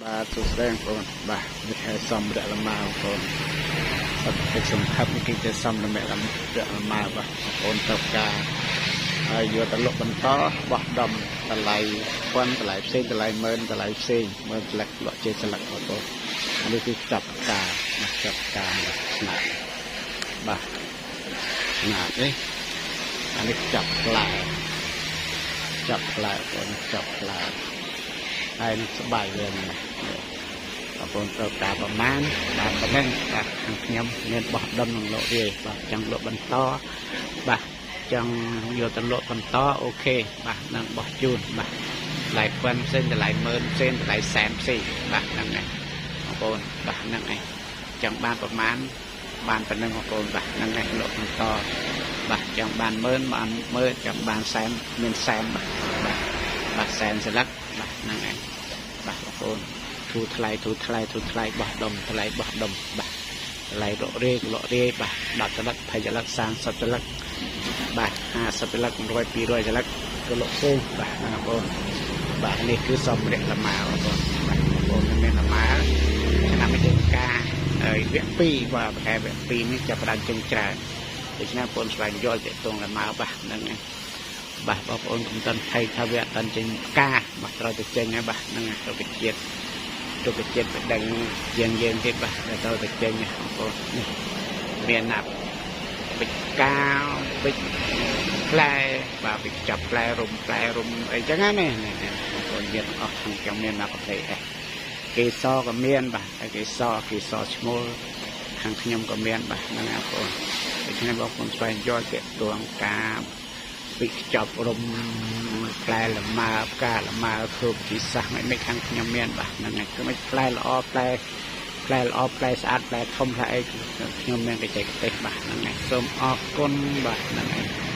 បាទសួស្តីបងប្អូនបាទនេះហើយសម្ភារៈលម៉ាបងប្អូនសត្វតិចសង្ខេបនេះគឺជាសម្ភារៈលម៉ាបាទបងប្អូនត្រូវការហើយយកទៅលក់បន្តបោះដុំតម្លៃពាន់តម្លៃផ្សេងតម្លៃម៉ឺនតម្លៃផ្សេងម៉ឺនស្លឹកលក់ជាស្លឹកបងប្អូនអានេះគឺចាប់ផ្កាណាចាប់ផ្កាបាទស្នាបាទស្នានេះអានេះចាប់ផ្លែចាប់ផ្លែបងប្អូនចាប់ផ្លែហើយនឹងស្បៃវានេះបងប្អូនត្រូវការប្រមាណបាទប៉ុណ្ណឹងបាទខាងខ្ញុំមានបោះដុំនឹងលក់រាយបាទចង់លក់បន្តបាទចង់យកទៅលក់បន្ត OK បាទនឹងបោះជូនបាទតម្លៃពាន់ផ្សេងតម្លៃម៉ឺនផ្សេងតម្លៃសែនផ្សេងបាទហ្នឹងហើយបងប្អូនបាទហ្នឹងឯងចង់បានប្រមាណបានប៉ុណ្ណឹងបងប្អូនបាទហ្នឹងឯងលក់បន្តបាទចង់បានម៉ឺនបានម៉ឺនចង់បានសែនមានសែនបាទបាទបាទសែនស្លឹកបាទហ្នឹងឯងបាទបងប្អូនធូរថ្លៃធូរថ្លៃធូរថ្លៃបោះដុំថ្លៃបោះដុំបាទថ្លៃលក់រាយលក់រាយបាទ10ស្លឹក20ស្លឹក30ស្លឹកបាទ50ស្លឹក100 200ស្លឹកក៏លក់ផ្សេងបាទហ្នឹងបងប្អូនបាទនេះគឺសម្ភារៈលម៉ាបងប្អូនបាទបងប្អូនមានលម៉ាឆ្នាំនេះយើងការហើយវគ្គ2បាទខែវគ្គ2នេះចាប់ផ្ដើមចេញច្រើនដូច្នេះបងប្អូនស្វែងយល់ទាក់ទងលម៉ាបាទហ្នឹងហើយបាទបងប្អូនកុំតាន់ថៃថាវាអត់តាន់ចេញផ្កាបាទត្រូវតែចេញហើយបាទហ្នឹងហើយរុក្ខជាតិរុក្ខជាតិបដិងជាងយើងទៀតបាទត្រូវតែចេញបងប្អូននេះមានណាបិចកាបិចផ្លែបាទបិចចាប់ផ្លែរុំផ្លែរុំអីចឹងណានេះបងប្អូនមានអស់ក្នុងខ្ញុំមានមកប្រភេទអេគេសក៏មានបាទគេសគេសឈ្មោលខាងខ្ញុំក៏មានបាទហ្នឹងបងប្អូនដូច្នេះបងប្អូនស្វែងយល់ទាក់ទងការពីខ្ចប់រុំផ្លែលម៉ើផ្កាលម៉ើធ្វើវិធីសាស្ត្រមិនខាងខ្ញុំមានបាទហ្នឹងហើយគឺមិនផ្លែល្អផ្លែផ្លែល្អផ្លែស្អាតផ្លែធំផ្លែអីខ្ញុំមានបច្ចេកទេសបាទហ្នឹងហើយសូមអរគុណបាទហ្នឹងហើយ។